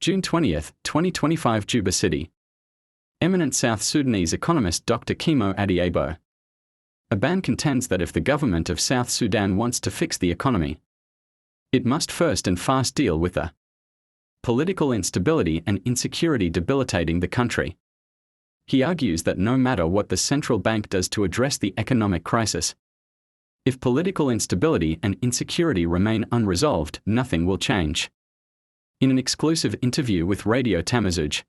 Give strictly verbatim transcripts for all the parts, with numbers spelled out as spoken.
June twentieth, twenty twenty-five, Juba City. Eminent South Sudanese economist Doctor Kimo Adiabo. A ban contends that if the government of South Sudan wants to fix the economy, it must first and fast deal with the political instability and insecurity debilitating the country. He argues that no matter what the central bank does to address the economic crisis, if political instability and insecurity remain unresolved, nothing will change. In an exclusive interview with Radio Tamazuj,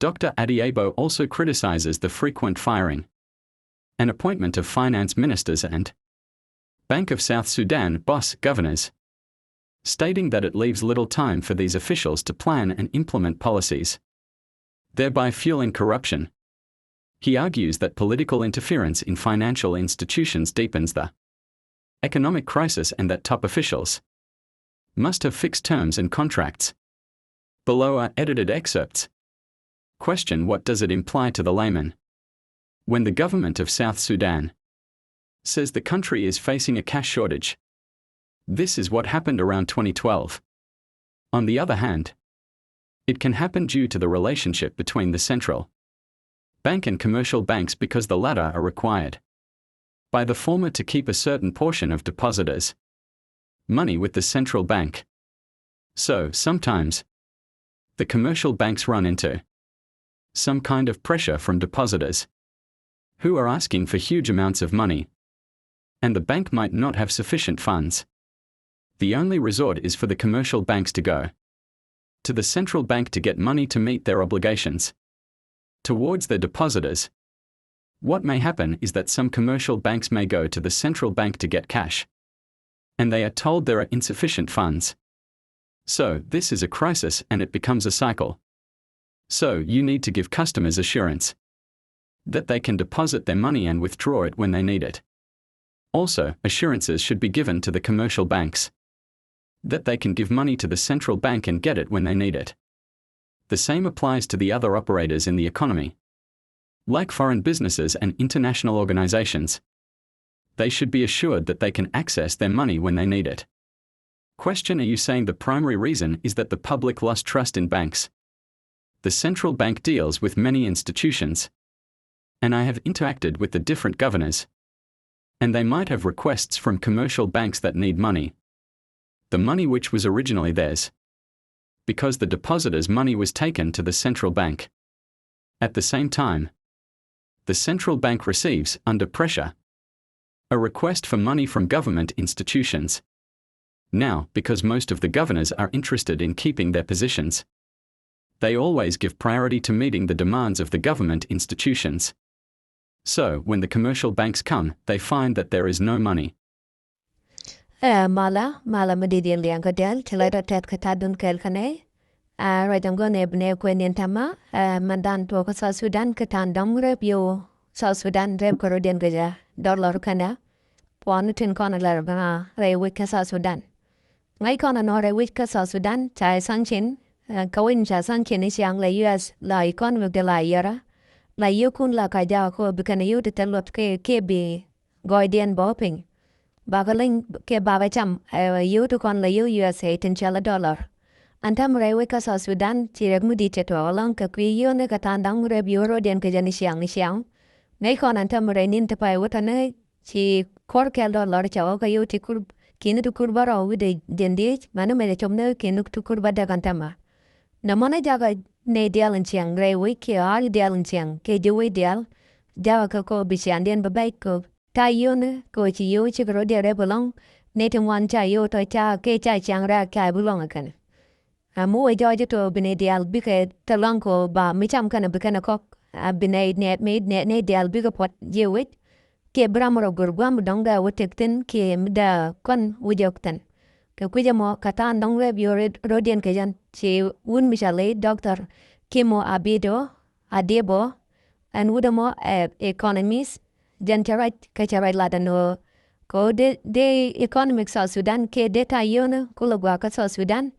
Doctor Adiabo also criticizes the frequent firing and appointment of finance ministers and Bank of South Sudan boss governors, stating that it leaves little time for these officials to plan and implement policies, thereby fueling corruption. He argues that political interference in financial institutions deepens the economic crisis and that top officials must have fixed terms and contracts. Below are edited excerpts. Question: what does it imply to the layman when the government of South Sudan says the country is facing a cash shortage? This is what happened around twenty twelve. On the other hand, it can happen due to the relationship between the central bank and commercial banks, because the latter are required by the former to keep a certain portion of depositors' money with the central bank. So, sometimes, the commercial banks run into some kind of pressure from depositors who are asking for huge amounts of money, and the bank might not have sufficient funds. The only resort is for the commercial banks to go to the central bank to get money to meet their obligations towards their depositors. What may happen is that some commercial banks may go to the central bank to get cash, and they are told there are insufficient funds. So, this is a crisis and it becomes a cycle. So, you need to give customers assurance that they can deposit their money and withdraw it when they need it. Also, assurances should be given to the commercial banks that they can give money to the central bank and get it when they need it. The same applies to the other operators in the economy, like foreign businesses and international organizations. They should be assured that they can access their money when they need it. Question: are you saying the primary reason is that the public lost trust in banks? The central bank deals with many institutions, and I have interacted with the different governors, and they might have requests from commercial banks that need money, the money which was originally theirs, because the depositors' money was taken to the central bank. At the same time, the central bank receives, under pressure, a request for money from government institutions. Now, because most of the governors are interested in keeping their positions, they always give priority to meeting the demands of the government institutions. So, when the commercial banks come, they find that there is no money. Ɛ malä, malä mi di̱t yɛn liɛŋ kä dɛl, ti lɛ tɔ tɛth kä ta̱t dun kɛɛl kä nɛy. Ɛ ruac ɛn gɔn ɛ bi nɛy kuɛn yɛn tɛmä, ɛ mɛn dan tuɔɔk kä South Sudan kä ta̱a̱n dɔ̱ŋ rɛp yio̱w South Sudan rɛp kä rɔ̱diɛn kɛ jɛ dɔlɔr kɛnɛ. Puɔ̱n tin kɔn ɛ lɛr bä rɛy wec kä South Sudan. Ŋäc kɔn ɛ nɔ rɛy wec kä South Sudan ca ɛ sanction, ɛ kä wec mi ca sanction i̱ ciaŋ la U S la economy kɛ la yɛrä. La yio̱kun la ka jakä kɔ bi kɛn yio̱w ti thil luɔth kɛ kɛ bi gɔɔydiɛn bä piny. Bakɛ leny kɛ bakɛ cam, ɛ, yio̱w ti kɔn la yio̱w U S A tin cɔal ɛ dollar. Ɛn täämɛ rɛy wec kä South Sudan ci rɛk mi di̱t cɛ tuɔɔk ɛlɔ̱ŋ kɛ kui̱ yio̱wni kɛ tha̱a̱ŋ da̱ŋ rɛp yio̱w rɔ̱diɛn kɛ jɛn ciaŋ ciaŋ. Ŋäc kɔn ɛn täämɛ rɛy ni̱n ti pay wä tɔ̱ ni ci kuɔr kɛl dollar cɛ wä kɛ yio̱w ti kur, ki̱ni ti kur bä rɔw wi̱cdɛ jɛn diec, mani mɛ jɛ cop ni ki̱ni ti kur bä däk ɛn täämɛ. Nɛ mɔnɛ jakä nɛy diaal in ciaŋ rɛy wec kiɛ ɣa̱r diaal in ciaŋ kɛ ji̱ wec diaal. Jakä kɛ kɔ bi ciaŋdiɛn bä bɛc kɔ ta̱a̱ yio̱wni kɛ ɣöö ci yio̱w cikɛ rɔ̱diɛn rɛp ɛlɔ̱ŋ. Nɛy ti ŋuan ca yio̱w tɔ ca kɛ ca ciaŋ rɛ̈ɛ̈k ca bi luɔ̱ŋ ɛ kɛn. Ɛ mi wec jɔɔc tɔ bi nɛy diaal bikɛ te luaŋ kɔ ba mi cam kɛn bi kɛn ɛ kɔk. Ɛ bi nɛy nɛy mi nɛy nɛy diaal bikɛ puɔt jiɛ wec. Kiɛ bi ram rɔ go̱r gua̱a̱m dɔ̱ŋ dee wä tëk thi̱n kiɛ mi dee kɔn wä jɔk thi̱n. Kɛ kui̱c ɛmɔ kɛ tha̱a̱ŋ dɔ̱ŋ rɛp yio̱w rɔ̱diɛn kɛ jɛn ci wut mi ca ley Doctor Kimo Abido Adibo. Ɛn wut ɛmɔ ɛ economist, jɛn cɛ ruac kɛ cɛ ruac lat ɛn ɣöö kɛ ɣöö dee, dee economic South Sudan kiɛ dee ta̱a̱ yio̱wni kulɛ gua̱a̱k kä South Sudan.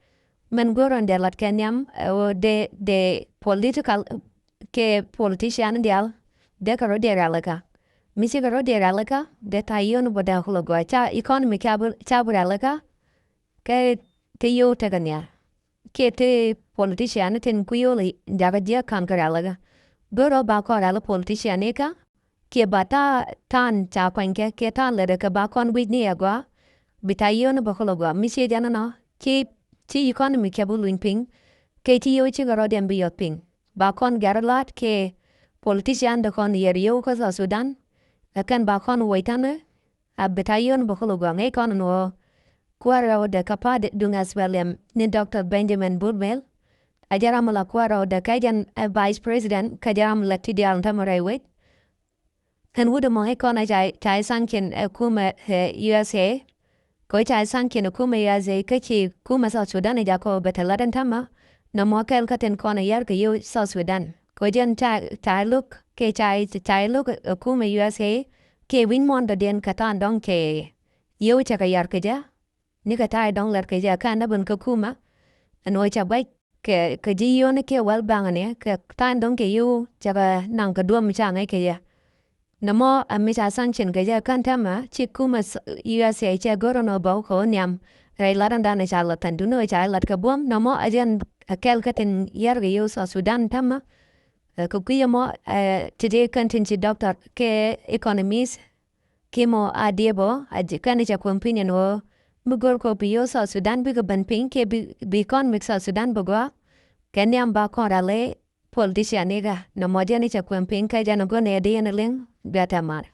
Mɛn go̱o̱r ɛn dee lat kɛ nhiam ɛ ɣöö dee, dee political kɛ politician diaal dee kɛ rɔ̱diɛn rialikä. Mi cikɛ rɔ̱diɛn rialikä dee ta̱a̱ yio̱wni bä dee kulɛ gua̱a̱k ca economy ca bi, ca bi rialikä. Kɛ, kɛ yio̱w tekɛ nhial. kiɛ ti politician tin kui̱ yol jakä jiäk ka̱n kɛ rɛl kä. Go̱rɔ ba kɔn rɛl politician ikä kiɛ ba ta̱a̱ ta̱a̱n ca kuanykɛ kiɛ ta̱a̱n lätdɛ kɛ ba kɔn guic ni ɛ gɔaa. Bi ta̱a̱ yio̱o̱ni bä kulɛ gɔaa mi ciɛ jɛn ɛnɔ ci ci economy kɛ bi luny piny. Kɛ ci yio̱w cikɛ rɔ̱diɛn bi yɔth piny ba kɔn gɛr la̱t kɛ politician dɛ kɔn yɛr yio̱w kä South Sudan. Ɛ kɛn ba kɔn wuɔc ta̱nɛ a bi ta̱a̱ yio̱o̱ni bä kulɛ gɔaa ŋäc kɔn ɛn ɣöö kuäär rɛwdɛ kä pa̱a̱t duŋ S P L M ni Doctor Benjamin Bol Mel. A jɛ ram la kuäär rɛwdɛ kä jɛn ɛ vice president kä jɛ ram la ti diaal tämɛ rɛy wec. Ɛn wut ɛmɔ i̱ kɔn ɛ ca ca sanction ɛ kumɛ ɛ U S A. Kɛ ca sanction ɛ kumɛ U S A kä ci kumɛ South Sudan ɛ jakɔ bɛ te lat ɛn tämɛ. Nɔmɔ kɛl kä tin kɔn ɛ yar kɛ yio̱w South Sudan kɛ jɛn ca ca lo̱k kɛ ca ca lo̱k ɛ kumɛ U S A. Kɛ wi̱ny muɔ̱ɔ̱n dɔ̱diɛn kɛ ta̱a̱n dɔ̱ŋ kɛ yio̱w cɛ kɛ yar kɛ jɛ. Nikɛ ta̱a̱ dɔ̱ŋ lɛt kɛ jɛ kä ɛn däbän kä kumä. Ɛn ɣöö ca gua̱c kɛ kɛ ji̱ yio̱o̱ni kiɛ World Bank ni kɛ ta̱a̱ dɔ̱ŋ kɛ yio̱w cɛ kɛ naŋ kɛ duɔ̱m ca ŋäc kɛ jɛ. Nɔmɔ ɛ mi ca sanction kɛ jɛ kän täämɛ ci kumä U S A cɛ go̱r ɛn ɣöö bä kɛ ɣöö nhiam rɛy lat ɛn danɛ ca lat thän duundɛ ɣöö ca lat kɛ buɔ̱m nɔmɔ ɛ jɛn ɛ kɛl kä tin yar kɛ yio̱w South Sudan täämɛ. Ɛ kɛ kui̱ ɛmɔ ɛ ti̱ti̱ kän tin ci doctor kɛ economist Kimɔ a diɛpɔ a ji̱ kɛn i̱ ca kuäm piny ɛn ɣöö mi go̱r kɔ bi yio̱w South Sudan bikɛ ben piny kiɛ bi bi economic South Sudan bi gɔaa. Kɛ nhiam ba kɔn ralɛ politician ikä nɔmɔ jɛn i̱ ca kuäm piny kɛ jɛn i̱ go̱n ɛ di ɛn iliŋ bia tɛmar.